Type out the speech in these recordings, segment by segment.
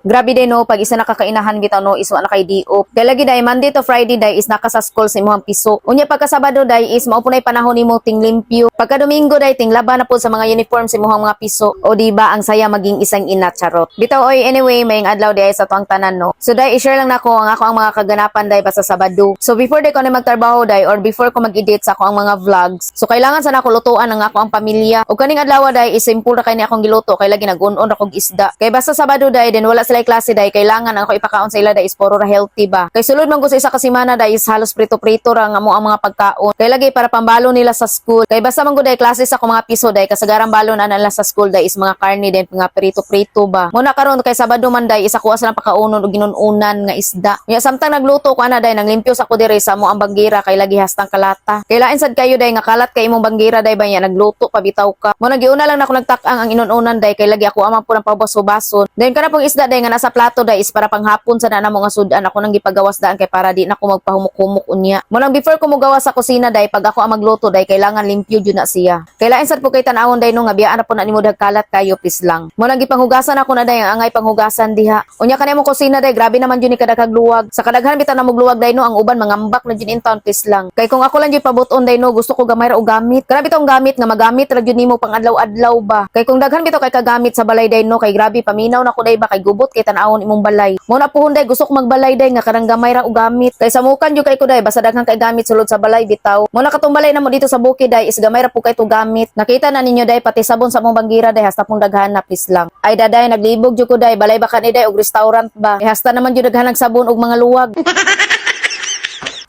Grabe din, no, pag isa nakakainahan bitaw, no, is wa na kay diop. Kay lagi day, Monday to Friday day is naka sa school sa imong piso. Unya pagka Sabado day is mao punay panahon nimo ting limpyo. Pagka Domingo day, ting laba na po sa mga uniform sa imong mga piso. O di ba ang saya maging isang ina, charot? Bitaw oy, anyway, maayong adlaw day sa tuang tanan, no. So day, i-share lang nako ang ako ang mga kaganapan day basta Sabado. So before day ko na magtrabaho day or before ko mag-edit sa ako ang mga vlogs. So kailangan sa nako lutuan ang ako ang pamilya. O kaning adlaw day is simple ra kay ni akong giluto kay lagi nag-un-un ra kog isda. Kay basta Sabado day then wala sila klase day, kailangan ang ako ipakaon sa ila day is puro ra healthy ba. Kay sulod man ko sa isa ka semana day is halos prito-prito ra nga mo ang mga pagkaon. Kay lagi para pambalon nila sa school. Kay basta man gud day klase sa akong mga piso day, kasagaran balon ana nila sa school day is mga karne din, mga prito-prito ba. Muna karon kay Sabado man day is ako silang pakaunon og ginun-unan nga isda. Nya samtang nagluto ko ana day, nanglimpyo sa ko diri sa mo ang banggira kay lagi hastang kalata. Kay lain sad kayo day nga kalat kay imong banggira day ba nya nagluto pa bitaw ka. Mo nagiuna lang nako nagtak-ang ang inun-unan day kay lagi ako amang po ng pabaso-bason. Then kana pong isda day nga nasa plato day is para panghapon sa na mo nga sudan, ako nang gipagawas daan kay para di na ko magpahumok-humok unya. Mo nang before ko mogawas sa kusina day, pag ako ang magluto day, kailangan limpyo jud na siya. Kay lain sad po kay tan-awon day, no, nga biyaan na po na nimo kalat kayo, please lang. Mo nang gipanghugasan ako na day ang angay panghugasan diha. Unya kanay mo kusina day, grabe naman jud ni kadaghag luwag. Sa kadaghan bitaw na mugluwag day, no, ang uban mangambak na jud in town, please lang. Kay kung ako lang jud pabuton day, no, gusto ko gamay ra og gamit. Grabe bitong gamit nga magamit ra jud nimo pang adlaw-adlaw ba. Kay kung daghan bitaw kay kagamit sa balay day, no, kay grabe paminaw na ko day ba kay gubot kay tan-awon imong balay. Mo na puhon day gusto ko magbalay day nga kanang gamay ra og gamit. Kay samukan jud kay ko day basta daghan kay gamit sulod sa balay bitaw. Mo na katong balay namo dito sa bukid day is gamay ra po kay to gamit. Nakita na ninyo day, pati sabon sa mong banggira day hasta pong daghan na, please lang. Ay daday, naglibog jud ko day, balay ba kani day og restaurant ba. Eh, hasta naman jud daghan og sabon og mga luwag.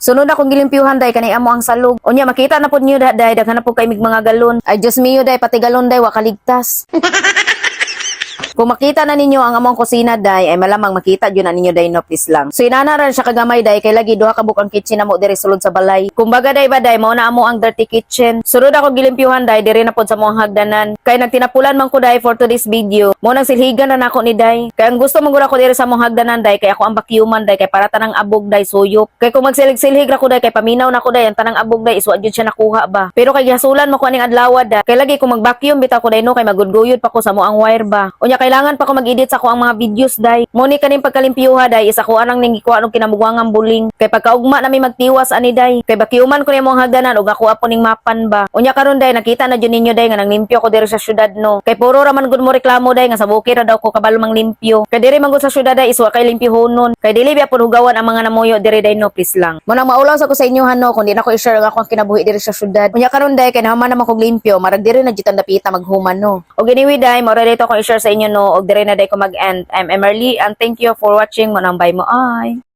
Sunod akong gilimpyuhan day kani amo ang salog. Unya makita na pud niyo day, daghan na pud kay mig mga galon. Ay Diyos mio day, pati galon day wa kaligtas. Kung makita na ninyo ang among kusina day, ay malamang makita jud na ninyo day, no, please lang. So inana ra siya kagamay day kay lagi duha ka bukang kitchen na mo diri sulod sa balay. Kumbaga day ba day, mao na amo ang dirty kitchen. Sunod ako gilimpyuhan day diri na pod sa among hagdanan. Kay nagtinapulan man ko day for today's video. Mo nang silhigan na nako ni day. Kay ang gusto man gud ako diri sa among hagdanan day kay ako ang vacuuman day kay para tanang abog day suyop. Kay kung magsilhig-silhig ra ko day kay paminaw na ko day, ang tanang abog day is wa jud siya nakuha ba. Pero kay gihasulan mo ko aning adlaw da. Kay lagi kung mag-vacuum bitaw ko day, no, kay magudguyod pa ko sa mo ang wire ba. Unya kailangan pa ko mag-edit sa ako ang mga videos day. Mo ni kaning pagkalimpyuha day is ako anang ning gikuha og kinamugwangang buling. Kay pagkaugma nami magtiwas ani day. Kay vacuuman ko nimo ang hagdanan ug ako apo ning mapan ba. Unya karon day, nakita na jud ninyo day nga nanglimpyo ko diri sa syudad, no. Kay puro ra man gud mo reklamo day nga sa bukid ra daw ko kabalo manglimpyo. Kay diri man gud sa syudad day is wa kay limpyohonon. Kay dili biya pud hugawan ang mga namuyo diri day, no, please lang. Mo nang maulaw sa ko sa inyo no kung di na ko i-share ang akong kinabuhi diri sa syudad. Unya karon day kay nahuman naman kog limpyo, marag diri na jud ang dapita maghuman, no. Og anyway day, mao ra dito akong i-share sa inyo, no, og diri na day ko mag-end. I'm Emerly and thank you for watching. Mo nang bye mo ay.